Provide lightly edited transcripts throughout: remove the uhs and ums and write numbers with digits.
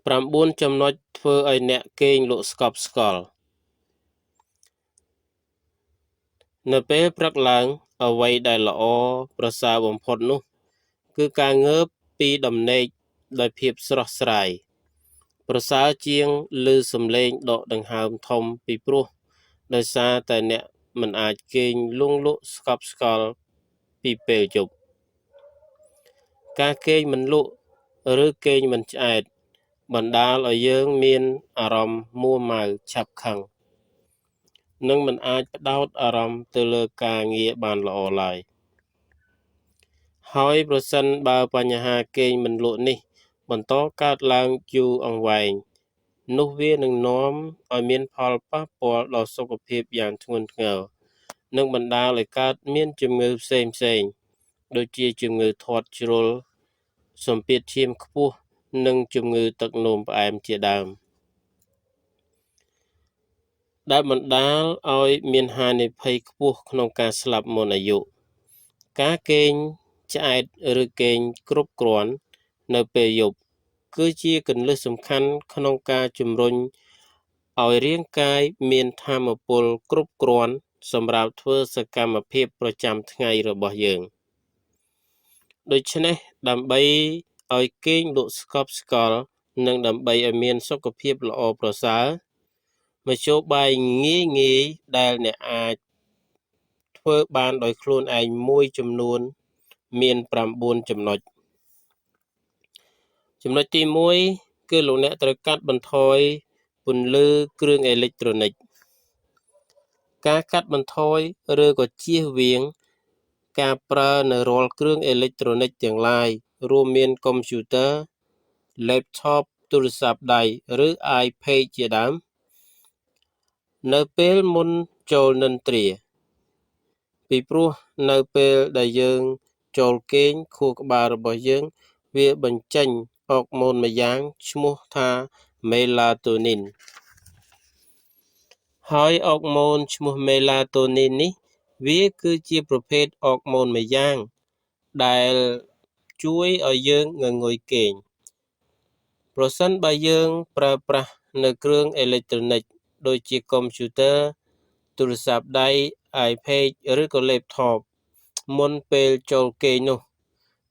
9ចំណុចធ្វើឲ្យអ្នកគេងលក់ស្កប់ស្កល់នៅពេលព្រឹកឡើងអ្វីដែលល្អប្រសើរបំផុតនោះគឺការងើបពីដំណេកដោយភាពស្រស់ស្រាយប្រសើរជាងឮសំឡេងដកដង្ហើមធំពីព្រោះដោយសារតែអ្នកមិនអាចគេងលង់លក់ស្កប់ស្កល់ពីពេលយប់ការគេងមិនលក់ឬគេងមិនឆ្អែតបណ្ដាលឲ្យយើងមានអារម្មណ៍មួម៉ៅឆាប់ខឹងនិងមិនអាចផ្ដោតអារម្មណ៍ទៅលើការងារបានល្អឡើយហើយប្រសិនបើបញ្ហាគេងមិនលក់នេះបន្តកើតឡើងយូរអង្វែងនោះវានឹងនាំឲ្យមានផលប៉ះពាល់ដល់សុខភាពយ៉ាងធ្ងន់ធ្ងរនិងបណ្ដាលឲ្យកើតមានជំងឺផ្សេងៗដូចជាជំងឺធាត់ជ្រុលសម្ពាធឈាមខ្ពស់និងជំងឺទឹកនោមផ្អែមជាដើមដែលបណ្ដាលឲ្យមានហានិភ័យខ្ពស់ក្នុងការស្លាប់មុនអាយុការគេងឆ្អែតឬគេងគ្រប់គ្រាន់នៅពេលយប់គឺជាគន្លឹះសំខាន់ក្នុងការជំរុញឲ្យរាងកាយមានថាមពលគ្រប់គ្រាន់សម្រាប់ធ្វើសកម្មភាពប្រចាំថ្ងៃរបស់យើងដូច្នេះដើម្បីឲ្យគេងលក់ស្កប់ស្កល់និងដើម្បីឲ្យមានសុខភាពល្អប្រសើរមធ្យោបាយងាយៗដែលអ្នកអាចធ្វើបានដោយខ្លួនឯងមួយចំនួនមាន9ចំណុចចំណុចទី1គឺលោកអ្នកត្រូវកាត់បន្ថយពន្លឺគ្រឿងអេឡិចត្រូនិកការកាត់បន្ថយឬក៏ជៀសវាងការប្រើនៅរាល់គ្រឿងអេឡិចត្រូនិកទាំងឡាយរួមមានកុំព្យូទ័រ laptop ទូរស័ព្ទដៃឬ iPad ជាដើមនៅពេលមុនចូលនិន្ទ្រាពីព្រោះនៅពេលដែលយើងចូលគេងខួរក្បាលរបស់យើងវាបញ្ចេញអរម៉ូនម្យ៉ាងឈ្មោះថាមេឡាតូនីនហើយអរម៉ូនឈ្មោះមេឡាតូនីននេះវាគឺជាប្រភេទអរម៉ូនម្យ៉ាងដែលជួយឲ្យយើងងងុយគេងប្រសិនបើយើងប្រើប្រាស់នៅគ្រឿងអេឡិចត្រូនិកដូចជាកុំព្យូទ័រទូរស័ព្ទដៃ iPad ឬក៏ laptop មុនពេលចូលគេងនោះ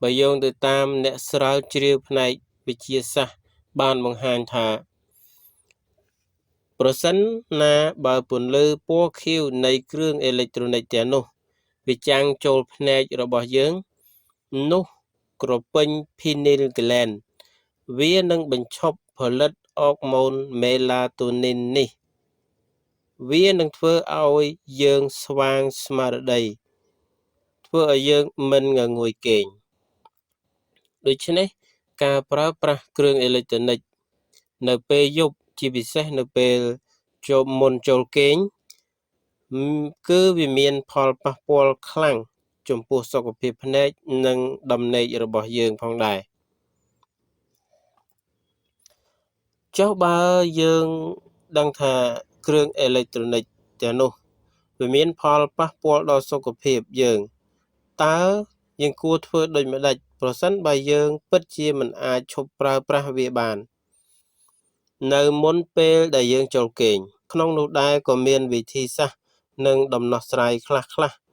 បើយោងទៅតាមអ្នកស្រាវជ្រាវផ្នែកវិទ្យាសាស្ត្របានបង្ហាញថាប្រសិនណាបើពន្លឺពណ៌ខៀវនៃគ្រឿងអេឡិចត្រូនិកទាំងនោះវាចាំងចូលភ្នែករបស់យើងនោះក្រពេញ pineal gland វានឹងបញ្ឈប់ផលិតអរម៉ូនមេឡាតូនីននេះវានឹងធ្វើឲ្យយើងស្វាងស្មារតីធ្វើឲ្យយើងមិនងងុយគេងដូច្នេះការប្រើប្រាស់គ្រឿងអេឡិចត្រូនិកនៅពេលយប់ជាពិសេសនៅពេលចូលមុនចូលគេងគឺវាមានផលប៉ះពាល់ខ្លាំងចំពោះសុខភាពភ្នែកនិងដំណេករបស់យើងផងដែរចុះបើយើងដឹងថាគ្រឿងអេឡិចត្រូនិកទាំងនោះវាមានផលប៉ះពាល់ដល់សុខភាពយើងតើយើងគួរធ្វើដូចម្តេចប្រសិនបើយើងពិតជាមិនអាចឈប់ប្រើប្រាស់វាបាននៅមុនពេលដែលយើងចូលគេងក្នុងនោះដែរក៏មានវិធីសាស្ត្រនិងដំណោះស្រាយខ្លះៗ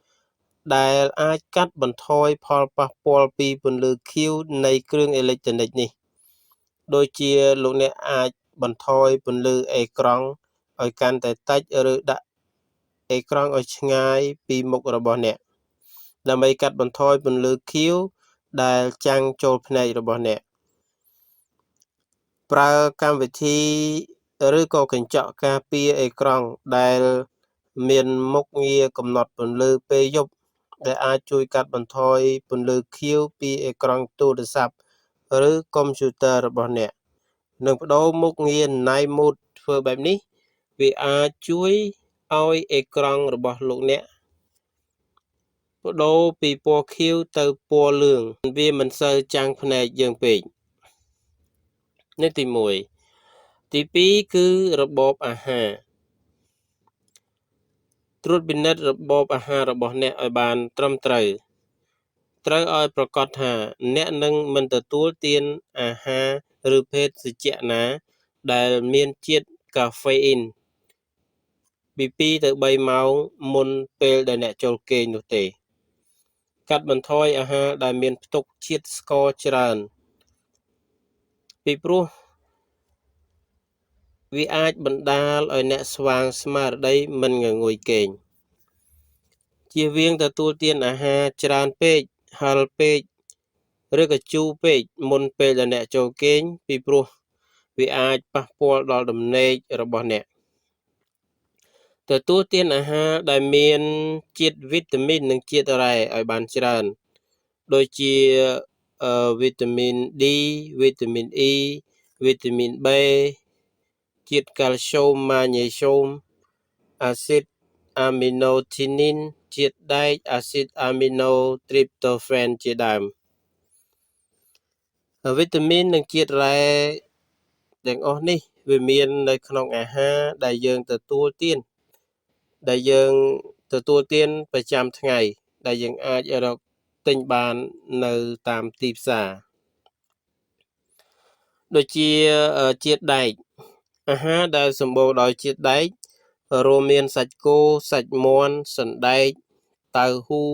ដែលអាចកាត់បន្ថយផលប៉ះពាល់ពីពន្លឺខៀវនៃគ្រឿងអេឡិចត្រូនិកនេះដូចជាលោកអ្នកអាចបន្ថយពន្លឺអេក្រង់ឲ្យកាន់តែតិចឬដាក់អេក្រង់ឲ្យឆ្ងាយពីមុខរបស់អ្នកដើម្បីកាត់បន្ថយពន្លឺខៀវដែលចាំងចូលភ្នែករបស់អ្នកប្រើកម្មវិធីឬក៏កញ្ចក់ការពារអេក្រង់ដែលមានមុខងារកំណត់ពន្លឺពេលយប់ដែលអាចជួយកាត់បន្ថយពន្លឺខៀវពីអេក្រង់ទូរស័ព្ទឬកុំព្យូទ័ររបស់អ្នកនិងប្ដូរមុខងារ Night Mode ធ្វើបែបនេះវាអាចជួយឲ្យអេក្រង់របស់លោកអ្នកប្ដូរពីពណ៌ខៀវទៅពណ៌លឿងវាមិនសូវចាំងភ្នែកយើងពេកនេះទី1ទី2គឺរបបអាហារត្រួតពិនិត្យរបបអាហាររបស់អ្នកឲ្យបានត្រឹមត្រូវត្រូវឲ្យប្រាកដថាអ្នកនឹងមិនទទួលទានអាហារ ឬភេសជ្ជៈណាដែលមានជាតិកាហ្វេអ៊ីនពី2ទៅ3ម៉ោងមុនពេលដែលអ្នកចូលគេងនោះទេ។កាត់បន្ថយអាហារដែលមានផ្ទុកជាតិស្ករច្រើនពីព្រោះវាអាចបណ្ដាលឲ្យអ្នកស្វាងស្មារតីមិនងងុយគេងជៀសវាងទទួលទានអាហារច្រើនពេកហឹរពេកឬក៏ជូរពេកមុនពេលដែលអ្នកចូលគេងពីព្រោះវាអាចប៉ះពាល់ដល់ដំណេករបស់អ្នកទទួលទានអាហារដែលមានជាតិវីតាមីននិងជាតិរ៉ែឲ្យបានច្រើនដូចជាវីតាមីន D វីតាមីន E វីតាមីន B ជាតិកាល់ស្យូមម៉ាញ៉េស្យូមអាស៊ីតអាមីណូធីនីនជាតិដែកអាស៊ីតអាមីណូទ្រីបតូហ្វែនជាដើមវីតាមីននិងជាតិរ៉ែទាំងអស់នេះវាមាននៅក្នុងអាហារដែលយើងទទួលទានដែលយើងទទួលទានប្រចាំថ្ងៃដែលយើងអាចរកទិញបាននៅតាមទីផ្សារដូចជាជាតិដែកអាហារដែលសម្បូរដោយជាតិដែករួមមានសាច់គោសាច់មាន់សណ្ដែកតៅហ៊ូ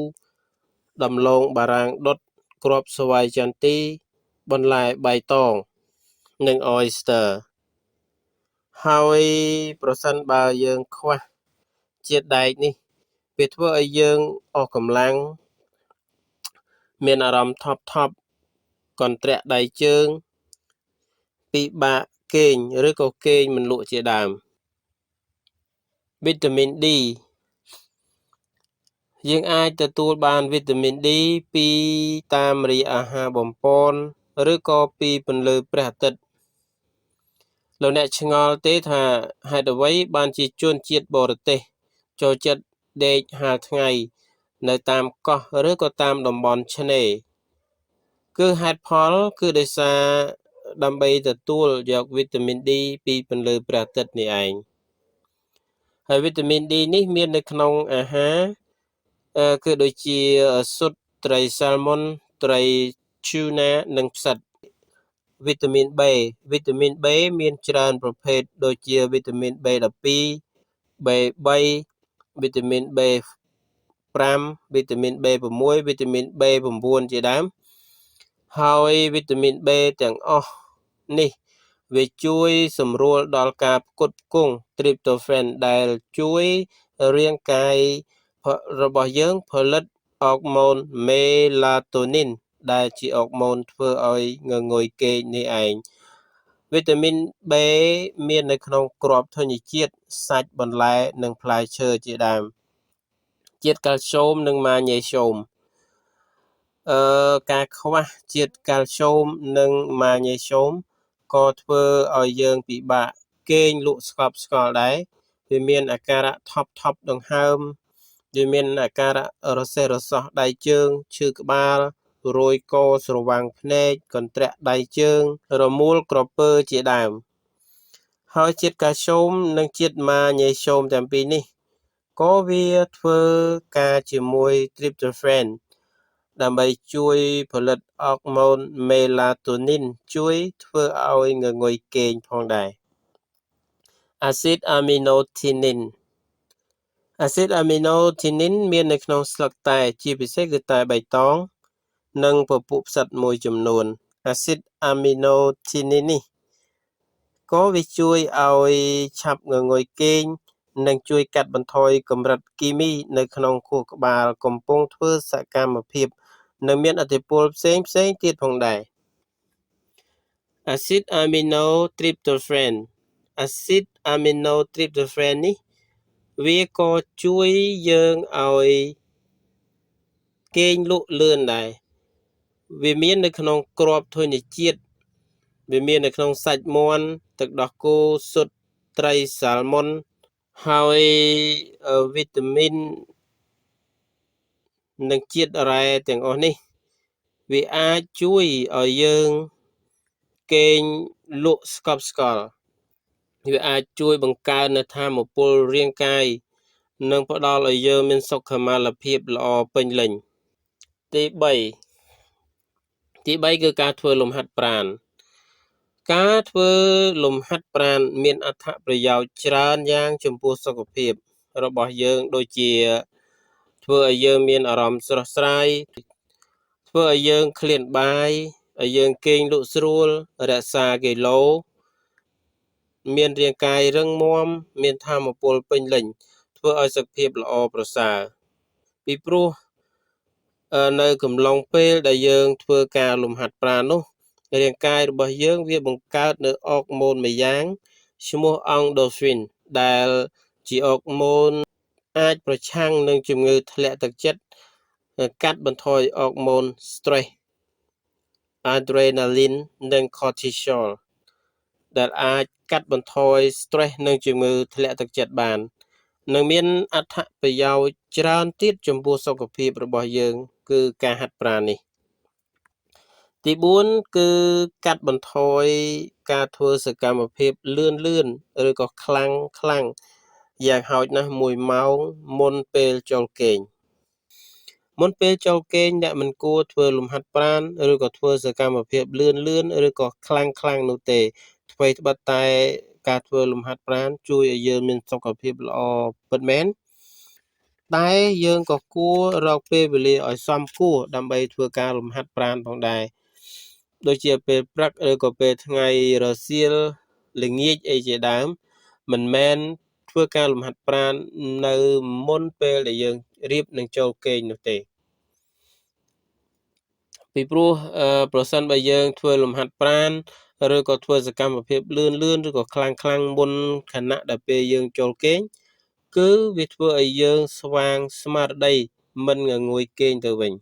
ដំឡូងបារាំងដុតគ្រាប់ស្វាយចន្ទីបន្លែបៃតងនិង oyster ហើយប្រសិនបើយើងខ្វះជាតិដែកនេះវាធ្វើឲ្យយើងអស់កម្លាំងមានអារម្មណ៍ថប់ថប់កន្ទ្រាក់ដៃជើងពិបាកគេងឬក៏គេងមិនលក់ជាដើមវីតាមីន D យើងអាចទទួលបានវីតាមីន D ពីតាមរយៈអាហារបំប៉នឬក៏ពីពន្លឺព្រះអាទិត្យលោកអ្នកឆ្ងល់ទេថាហេតុអ្វីបានជាជនជាតិបរទេសចូលចិត្តដេកហាលថ្ងៃនៅតាមកោះឬក៏តាមតំបន់ឆ្នេរគឺហេតុផលគឺដោយសារដើម្បីទទួលយកវីតាមីន D ពីពន្លឺព្រះអាទិត្យនេះឯងហើយវីតាមីន D នេះមាននៅក្នុងអាហារគឺដូចជាស៊ុតត្រីសាល់មុនត្រី tuna និងផ្សិតវីតាមីន B វីតាមីន B មានច្រើនប្រភេទដូចជាវីតាមីន B12 B3 វីតាមីន B5 វីតាមីន B6 វីតាមីន B9 ជាដើមហើយវីតាមីន B ទាំងអស់នេះវាជួយសម្រួលដល់ការផ្គត់ផ្គង់ទ្រីបតូហ្វែនដែលជួយរាងកាយរបស់យើងផលិតអរម៉ូនមេឡាតូនីនដែលជាអរម៉ូនធ្វើឲ្យងងុយគេងនេះឯងវីតាមីន B មាននៅក្នុងគ្រាប់ធញ្ញជាតិសាច់បន្លែនិងផ្លែឈើជាដើមជាតិកាល់ស្យូមនិងម៉ាញ៉េស្យូមការខ្វះជាតិកាល់ស្យូមនិងម៉ាញ៉េស្យូមក៏ធ្វើឲ្យយើងពិបាកគេងលក់ស្កប់ស្កល់ដែរវាមានអាការៈថប់ថប់ដង្ហើមវាមានអាការៈរសេះរសោះដៃជើងឈឺក្បាលរោយកស្រវាំងភ្នែកកន្ទ្រាក់ដៃជើងរមួលក្រពើជាដើមហើយជាតិកាល់ស្យូមនិងជាតិម៉ាញ៉េស្យូមទាំងពីរនេះក៏វាធ្វើការជាមួយទ្រីបតូហ្វែនដើម្បីជួយផលិតអរម៉ូនមេឡាតូនីនជួយធ្វើឲ្យងងុយគេងផងដែរអាស៊ីតអាមីណូធីនីនអាស៊ីតអាមីណូធីនីនមាននៅក្នុងស្លឹកតែជាពិសេសគឺតែបៃតងនិងពពួកផ្សិតមួយចំនួនអាស៊ីតអាមីណូធីនីននេះក៏វាជួយឲ្យឆាប់ងងុយគេងនិងជួយកាត់បន្ថយកម្រិតគីមីនៅក្នុងខួរក្បាលកំពុងធ្វើសកម្មភាពនិងមានឥទ្ធិពលផ្សេងផ្សេងទៀតផងដែរអាស៊ីតអាមីណូទ្រីបតូហ្វែនអាស៊ីតអាមីណូទ្រីបតូហ្វែននេះវាក៏ជួយយើងឲ្យគេងលក់លឿនដែរវាមាននៅក្នុងគ្រាប់ធញ្ញជាតិវាមាននៅក្នុងសាច់មាន់ទឹកដោះគោស៊ុតត្រីសាល់មុនហើយវីតាមីននិងជាតិរ៉ែទាំងអស់នេះវាអាចជួយឲ្យយើងគេងលក់ស្កប់ស្កល់វាអាចជួយបង្កើននូវថាមពលរាងកាយនិងផ្ដល់ឲ្យយើងមានសុខុមាលភាពល្អពេញលេញទី3ទី3គឺការធ្វើលំហាត់ប្រាណ ការធ្វើលំហាត់ប្រាណមានអត្ថប្រយោជន៍ច្រើនយ៉ាងចំពោះសុខភាពរបស់យើងដូចជាធ្វើឲ្យយើងមានអារម្មណ៍ស្រស់ស្រាយធ្វើឲ្យយើងឃ្លានបាយឲ្យយើងគេងលក់ស្រួលរក្សាគីឡូមានរាងកាយរឹងមាំមានថាមពលពេញលេញធ្វើឲ្យសុខភាពល្អប្រសើរពីព្រោះនៅកំឡុងពេលដែលយើងធ្វើការលំហាត់ប្រាណនោះរាងកាយរបស់យើងវាបង្កើតនៅអរម៉ូនមួយយ៉ាងឈ្មោះអង់ដូហ្វីនដែលជាអរម៉ូនអាចប្រឆាំងនឹងជំងឺធ្លាក់ទឹកចិត្តកាត់បន្ថយអរម៉ូន stress adrenaline និង cortisol ដែលអាចកាត់បន្ថយ stress និងជំងឺធ្លាក់ទឹកចិត្តបាននិងមានអត្ថប្រយោជន៍ច្រើនទៀតចំពោះសុខភាពរបស់យើងគឺការហាត់ប្រាណនេះទី4គឺកាត់បន្ថយការធ្វើសកម្មភាពលឿនលឿនឬក៏ខ្លាំងខ្លាំងយ៉ាងហោចណាស់1ម៉ោងមុនពេលចូលគេងមុនពេលចូលគេងអ្នកមិនគួរធ្វើលំហាត់ប្រាណឬក៏ធ្វើសកម្មភាពលឿនលឿនឬក៏ខ្លាំងខ្លាំងនោះទេថ្វីត្បិតតែការធ្វើលំហាត់ប្រាណជួយឲ្យយើងមានសុខភាពល្អពិតមែនតែយើងក៏គួររកពេលវេលាឲ្យសមគួរដើម្បីធ្វើការលំហាត់ប្រាណផងដែរដូចជាពេលព្រឹកឬក៏ពេលថ្ងៃរសៀលល្ងាចអីជាដើមមិនមែនធ្វើការលំហាត់ប្រាណនៅមុនពេលដែលយើងរៀបនឹងចូលគេងនោះទេពីព្រោះប្រសិនបើយើងធ្វើលំហាត់ប្រាណឬក៏ធ្វើសកម្មភាពលឿនលឿនឬក៏ខ្លាំងខ្លាំងមុនខណៈដែលពេលយើងចូលគេងគឺវាធ្វើឲ្យយើងស្វាងស្មារតីមិនងងុយគេងទៅវិញ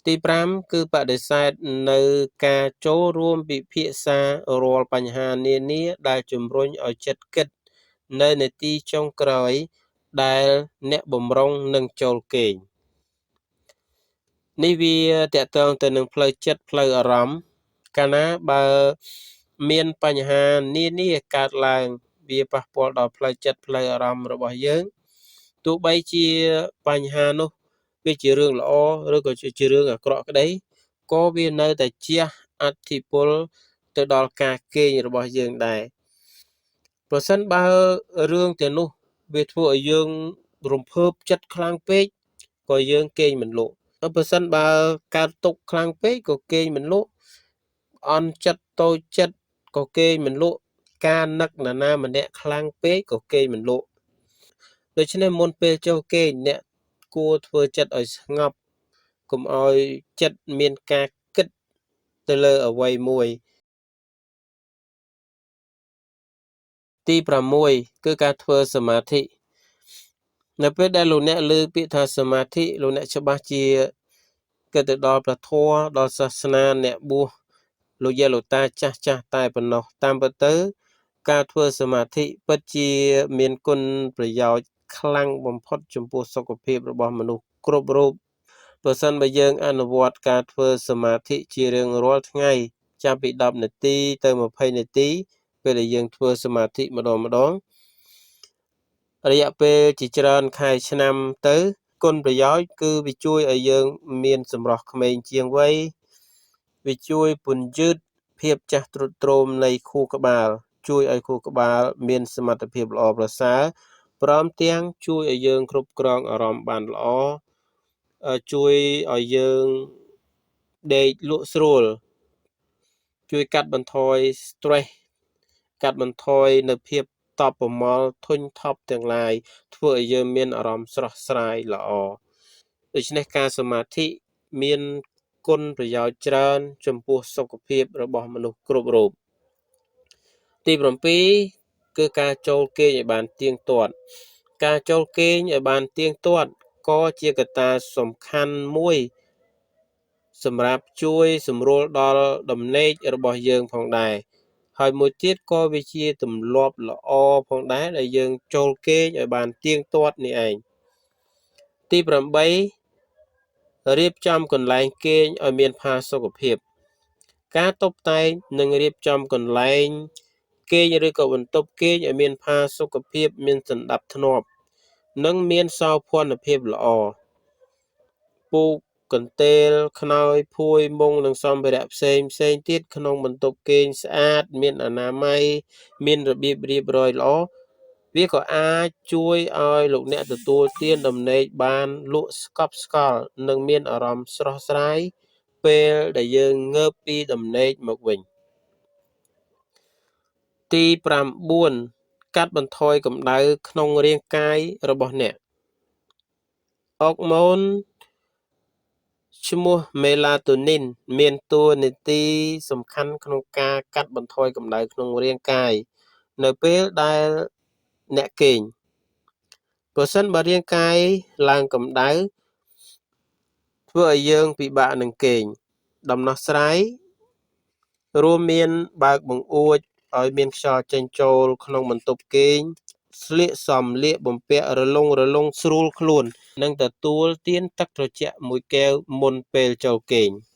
ទី5គឺបដិសេធនៅការចូលរួមពិភាក្សារាល់បញ្ហានានាដែលជំរុញឲ្យចិត្តគិតនៅនាទីចុងក្រោយដែលអ្នកបម្រុងនឹងចូលគេងនេះវាទាក់ទងទៅនឹងផ្លូវចិត្តផ្លូវអារម្មណ៍កាលណាបើមានបញ្ហានានាកើតឡើងវាប៉ះពាល់ដល់ផ្លូវចិត្តផ្លូវអារម្មណ៍របស់យើងទោះបីជាបញ្ហានោះវាជារឿងល្អឬក៏ជារឿងអាក្រក់ក្តីក៏វានៅតែជះឥទ្ធិពលទៅដល់ការគេងរបស់យើងដែរប្រសិនបើរឿងទាំងនោះវាធ្វើឲ្យយើងរំភើបចិត្តខ្លាំងពេកក៏យើងគេងមិនលក់ប្រសិនបើកើតទុក្ខខ្លាំងពេកក៏គេងមិនលក់អន់ចិត្តតូចចិត្តក៏គេងមិនលក់ការនឹកនរណាម្នាក់ខ្លាំងពេកក៏គេងមិនលក់ដូច្នេះមុនពេលចូលគេងអ្នកគួរធ្វើចិត្តឲ្យស្ងប់កុំឲ្យចិត្តមានការគិតទៅលើអ្វីមួយទី6គឺការធ្វើសមាធិនៅពេលដែលលោកអ្នកលើពាក្យថាសមាធិលោកអ្នកច្បាស់ជាគិតទៅដល់ព្រះធម៌ដល់សាសនាអ្នកបួសលោកយាលោកតាចាស់ចាស់តែប៉ុណ្ណោះតាមពិតទៅការធ្វើសមាធិពិតជាមានគុណប្រយោជន៍ខ្លាំងបំផុតចំពោះសុខភាពរបស់មនុស្សគ្រប់រូបប្រសិនបើយើងអនុវត្តការធ្វើសមាធិជារៀងរាល់ថ្ងៃចាប់ពី10នាទីទៅ20នាទីពេលដែលយើងធ្វើសមាធិម្ដងម្ដងរយៈពេលជាច្រើនខែឆ្នាំទៅគុណប្រយោជន៍គឺវាជួយឲ្យយើងមានសម្រស់ក្មេងជាងវ័យវាជួយពន្យឺតភាពចាស់ទ្រុឌទ្រោមនៃខួរក្បាលជួយឲ្យខួរក្បាលមានសមត្ថភាពល្អប្រសើរព្រមទាំងជួយឲ្យយើងគ្រប់គ្រងអារម្មណ៍បានល្អជួយឲ្យយើងដេកលក់ស្រួលជួយកាត់បន្ថយ stress កាត់បន្ថយនៅភាពតបប្រមល់ធុញថប់ទាំងឡាយធ្វើឲ្យយើងមានអារម្មណ៍ស្រស់ស្រាយល្អដូច្នេះការសមាធិមានគុណប្រយោជន៍ច្រើនចំពោះសុខភាពរបស់មនុស្សគ្រប់រូបទី7គឺការចូលគេងឲ្យបានទៀងទាត់ការចូលគេងឲ្យបានទៀងទាត់ក៏ជាកត្តាសំខាន់មួយសម្រាប់ជួយសម្រួលដល់ដំណេករបស់យើងផងដែរហើយមួយទៀតក៏វាជាទម្លាប់ល្អផងដែរដែលយើងចូលគេងឲ្យបានទៀងទាត់នេះឯងទី8រៀបចំកន្លែងគេងឲ្យមានផាសុកភាពការតុបតែងនិងរៀបចំកន្លែងគេងឬក៏បន្ទប់គេងឲ្យមានផាសុកភាពមានសណ្ដាប់ធ្នាប់និងមានសោភ័ណភាពល្អពូកក កន្ទេល ខ្នើយ ភួយ មុង និងសម្ភារៈផ្សេងៗទៀតក្នុងបន្ទប់គេងស្អាត មានអនាម័យ មានរបៀបរៀបរយល្អ វាក៏អាចជួយឲ្យលោកអ្នកទទួលទានដំណេកបានលក់ស្កប់ស្កល់ និងមានអារម្មណ៍ស្រស់ស្រាយពេលដែលយើងងើបពីដំណេកមកវិញ។ ទី9 កាត់បន្ថយកម្ដៅក្នុងរាងកាយរបស់អ្នក។ អរម៉ូនឈ្មោះមេឡាតូនីនមានតួនាទីសំខាន់ក្នុងការកាត់បន្ថយកម្ដៅក្នុងរាងកាយនៅពេលដែលអ្នកគេង។ ប្រសិនបើរាងកាយឡើងកម្ដៅ ធ្វើឲ្យយើងពិបាកនឹងគេង។ ដំណោះស្រាយរួមមានបើកបង្អួចឲ្យមានខ្យល់ចេញចូលក្នុងបន្ទប់គេង ស្លៀកសម្លៀកបំពាក់រលុងៗស្រួលខ្លួន និងទទួលទានទឹកត្រជាក់មួយកែវមុនពេលចូលគេង។